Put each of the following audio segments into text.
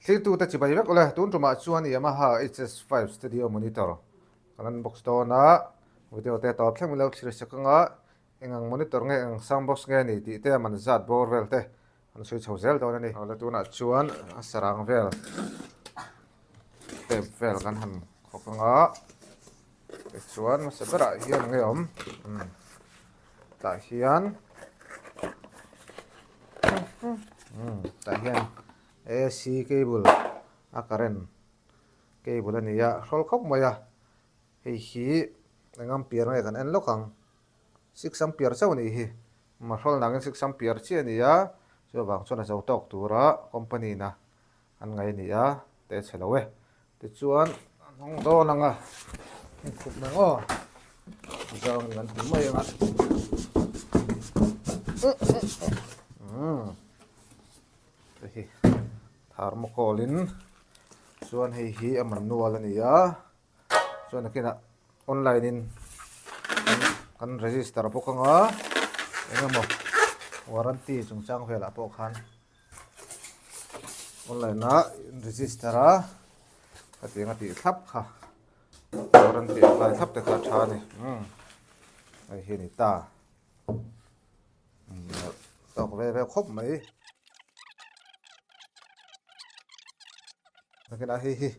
Thlirtute chibai vek ule, tun tumah chuan Yamaha HS5 Studio Monitor kan unbox dawn a, video te tawp thleng milo thlir sak anga eng ang monitor nge eng ang sound box nge ni tih te man zat bawr vel te an sawi chho zel dawn a ni. Awle tunah chuan a sarang vel tape vel kan han khawk anga tichuan hmasa berah hian nge awm tah hian tah hian AC cable a current cable a ni a hrawl khawp mai a hei hi eng ampere nge kan en lawk ang six ampere chauh a nih hi hrawl nangin six ampere chiah a ni a chuvang chuan a zo tawk tura company in a an ngai a ni a te chhe lo e tichuan a hnung dawn ang a heng khup mai aw zang in an hmu mai ang a umm hei hi thermocol in chuan hei hi a manual a ni a. Chuan nakinah online in kan register bawk anga eng emaw warranty chungchang velah pawh khan online a register a hetiang a tih thlap kha warranty apply thlap te kha a tha a ni umm hei hi a ni ta tawk ve ve khawp mai. Nakinah hei hi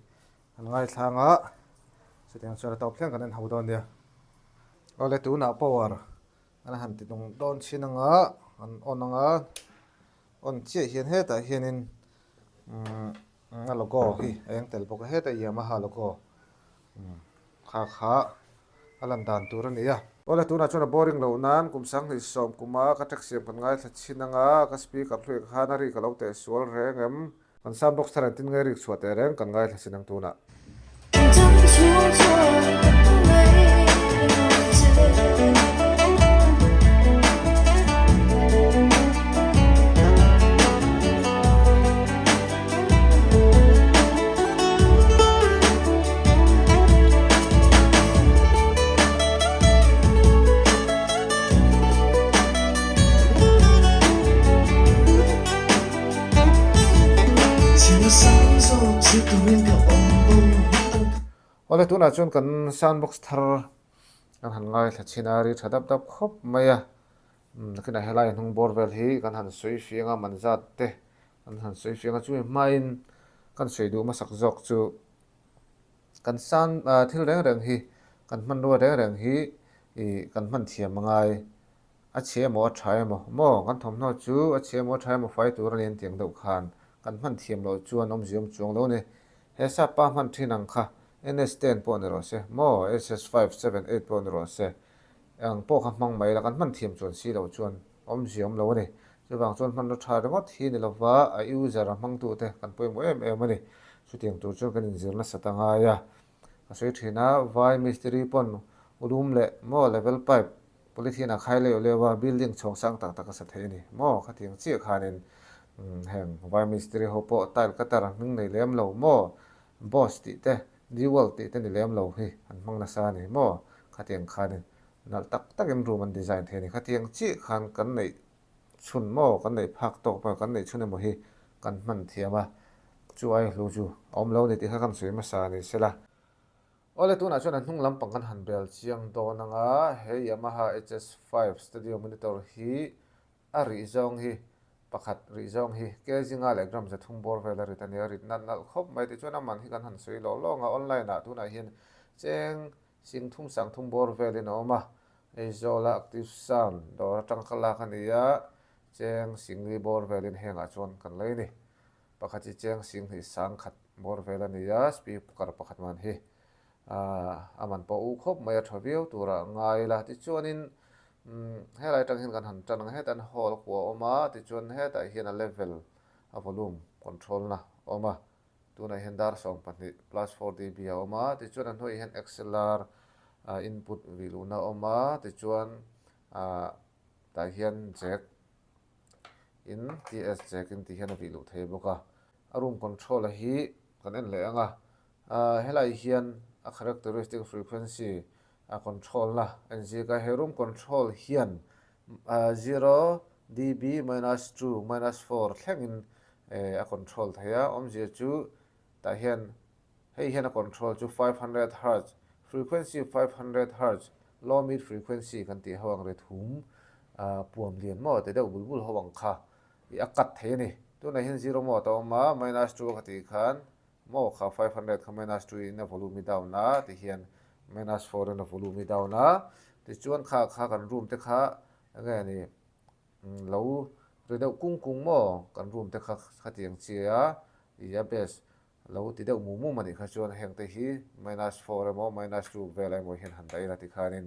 an ngaithlang a, chutiang chuan a tawp thleng kan en ho dawn nia. Awle tunah power an han ti tung dawn chin anga an on anga on chiah hian hetah hianin umm a logo hi a eng tel bawk a hetah Yamaha logo umm kha kha a lan dan tur a ni a. Awle tunah chuan a boring loh nan kum 2010 kuma ka taxi siam kan ngaithla chin anga ka speaker hluih khan a ri ka lo teh sual reng em. Kan sound box thar engtin nge rik chhuah teh reng kan ngaithla sin ang tunah. Awle tunah chuan kan sound box thar kan han ngaithla chhin a, ri tha dap dap khawp mai a, nakinah helai hnung bawr vel hi kan han sawi fiang a, man zat te kan han sawi fiang a, chumi hmain kan sawi duh hmasak zawk chu kan sound thil reng reng hi kan hmanrua reng reng hi ih kan hman thiam a ngai. A chhe emaw a tha emaw maw? Kan thawmhnaw chu a chhe emaw a tha emaw fai tur a ni an tih ang deuh khan kan hman thiam loh chuan awmzia awm chuang lo a ni. He sap pa hman thin ang kha NS10 pawh ni rawh se maw SS5, 7, 8 pawh ni rawh se eng pawh kha hmang mai la kan hman thiam chuan si loh chuan awmzia awm lo a ni. Chuvang chuan hmanraw tha ringawt hi ni lova a user a hmangtute kan pawimawh em em a ni. Chutiang tur chuan kan inzir nasat a ngai a. A sawi thin a, vai mistiri pawn room leh maw level pipe polythene a khai leuh leuh a, building chhawng sang tak tak a sa thei a ni maw? Khatiang chiah khanin heng vai mistiri ho pawh tile cutter hming nei lem lo maw? Boss tih te, Dewalt tih te ni lem lo hi an hmang nasa a ni maw? Khatiang khanin nalh tak takin room an design thei a ni. Khatiang chiah khan kan neih chhun maw kan neih phak tawk pawh kan neih chhun emaw hi kan hman thiam a, chu ai hlu chu a awm lo a ni tih kha kan sawi hmasa a ni sela. Awle tunah chuan a hnung lampang kan han bel chiang dawn ang a, he Yamaha HS5 Studio Monitor hi a rih zawng hi pakhat rih zawng hi kg nga leh gram 300 bawr vel a rit a ni a, rit nalh nalh khawp mai tichuan a man hi kan han sawi lawk lawng a, online ah tunah hian cheng Sing thum sang thum bawr velin a awm a, Aizawla Active Sound dawr atang kha lak a ni a, cheng singli bawr velin hengah chuan kan lei a ni. Pakhat hi cheng sing hnih sang khat bawr vel a ni a, speaker pakhat man hi a man pawh u khawp mai a tha viau turah ngai ila. Tichuanin helai atang hian kan han tan ang a, hetah hian hall kua a awm a, tichuan hetah hian a level a volume control na a awm a. Tunah hian dar 12 plus 4 dB a awm a, tichuan a hnuaiah hian XLR input vih luhna a awm a, tichuan ah tah hian jack in TS jack in tih hian a vih luh thei bawk a. A room control a hi kan en leh ang a, ah helai hian a characteristic frequency a control na a inziak a, he room control hian 0 dB minus 2 minus 4 thlengin. a control thei a, awmzia chu tah hian hei hian a control chu 500 hertz, frequency 500 hertz, low mid frequency kan tih ho ang ri thum puam lian maw ti deuh bul bul ho ang kha ih a cut thei a ni. Tunah hian zero mode a awm a, minus 2 a ka tih khan maw kha 500 kha minus 2 in a volume i down a tihian minus 4 in a volume i down a, tichuan kha kha kan room te kha enge ni Lo ri deuh kung kung maw? Kan room te kha khatiang chia i a best lo ti deuh mum mum a nih kha chuan heng te hi minus four emaw minus two vel emaw hian han dah ila tikhanin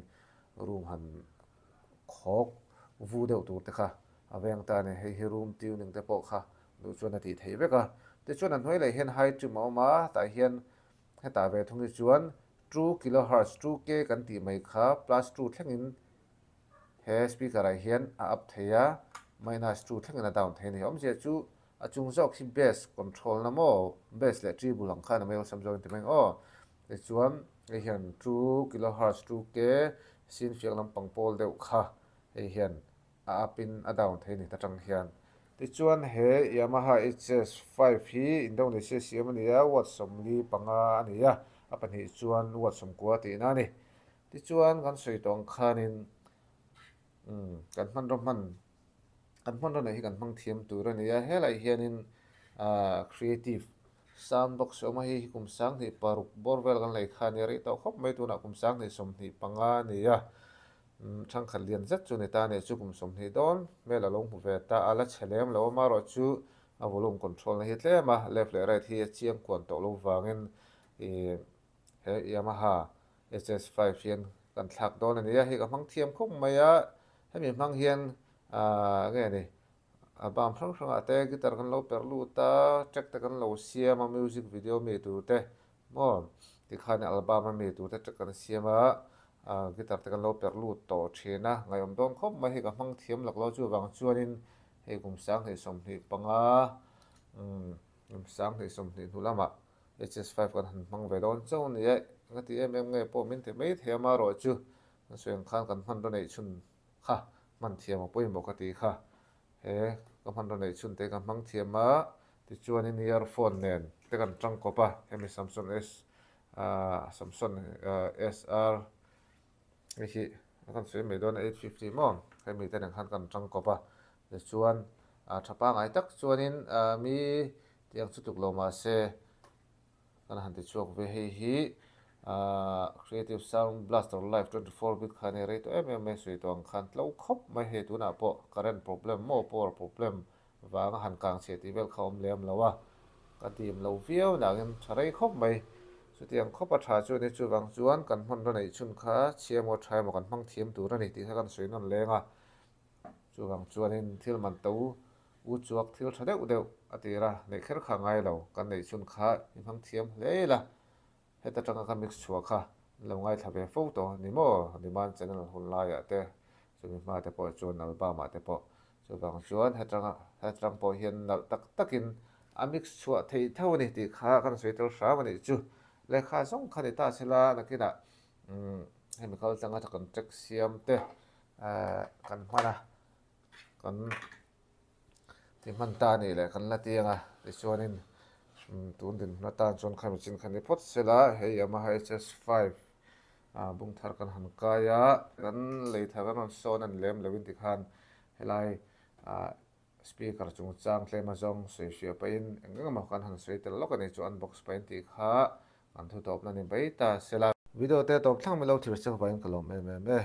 room han khawk vu deuh tur te kha a veng ta a ni. Hei hi room tuning te pawh kha duh chuan a tih theih vek a. Tichuan a hnuai leh hian high trim a awm a, tah hian hetah ve thung hi chuan two kilohertz, two K kan tih mai kha plus two thlengin He speaker ah hian a up thei a, minus 2 thlengin a down thei a ni. Awmzia chu a chung zawk hi bass control na maw, bass leh treble ang khan a mai awlsam zawk in ti mai ang aw. Tichuan hei hian 2 kilohertz, 2K, sin fiak lampang pawl deuh kha hei hian a up in a down thei a ni ta tang hian. Tichuan he Yamaha HS5 hi Indonesia siam a ni a, watt 45 a ni a, a pahnih chuan watt 90 tihna a ni. Tichuan kan sawi tawh ang khanin umm kan hmanraw hman kan hmanraw neih hi kan hmang thiam tur a ni a, helaiah hianin ahh creative sound box a awm a, hei hi kum 26 bawr vel kan lei kha a nia rei tawh khawp mai tunah kum 25 a ni a, umm thangkhat lian zet chu a ni ta a ni chu kum 20 dawn hmel a lo hmu ve ta a, la chhe lem lo amaherawhchu a volume control na hi tlem a, left leh right hi a chiang kuan tawh lo vangin ih he Yamaha HS5 hian kan thlak dawn a ni a, hei ka hmang thiam khawp mai a, hemi hmang hian aah nge ni album hrang hrangah te guitar kan lo perh lut a, track te kan lo siam a, music video mi tur te maw tikhan album a mi tur te track kan siam a, aah guitar te kan lo perh lut tawh thin a, ngaihawm dawn khawp mai hei ka hmang thiam lak lo chuvang chuanin hei kum 2025 umm kum 2020 hnu lamah HS5 kan han hmang ve dawn chauh a ni e, ka ti em em nge pawh min ti mai thei a marawh chu kan sawi ang khan kan hmanraw neih chhun kha hman thiam a pawimawh ka ti kha he ka hmanraw neih chhun te ka hmang thiam a tichuanin earphone nen te kan tang kawp a hemi Samsung S ah Samsung SR hei hi a kan sawi mai dawn a 850 maw hemi te nen khan kan tang kawp a tichuan ah tha pangai tak chuanin ah mi Tiang chu tluk lo mahse kan han ti chhuak ve hei hi ahh Creative Sound Blaster Live 24 bit kha nia rei tawh em em mai sawi tawh ang khan tlo khawp mai hei tunah pawh current problem maw power problem vanga han kang chhiah tih vel kha awm lem lo a ka dim lo viau nangin tha rei khawp mai chutiang khawp a tha chu a ni chuvang chuan kan hmanraw neih chhun kha chhia emaw tha emaw kan hmang thiam tur a ni tih kha kan sawi nawn leng a chuvang chuanin thil man to U chuak thil tha deuh deuh a tir a, neih kher kha ngai lo, kan neih chhun kha i hmang thiam hle ila, heta tanga ka mix chhuah kha an lo ngaithla ve fo tawh ni maw, Demand channel hun laiah te, chumi hma te pawh chuan album ah te pawh, chuvang chuan hetanga hetang pawh hian nalh tak takin a mix chhuah theih tho a ni tih kha kan sawi tel hram a nih chu, lehkha zawng kha ni ta sela nakinah umm hemi kal tanga kan track siam te kan hman a. Kan ti hman ta a nih leh kan la ti ang a, tichuanin tun dinhmun atan chuan khami chin kha ni phawt sela hei Yamaha HS5 ah bung thar kan han kai a, kan lei thar kan rawn sawn a ni lem loin tikhan helai ah speaker chungchang tlem azawng sawi hriah pahin eng eng emaw kan han sawi tel lawk a ni chu unbox pahin tih kha kan thu tawpna ni mai ta sela. Video te tawp thleng milo thir chak vangin ka lawm em em e.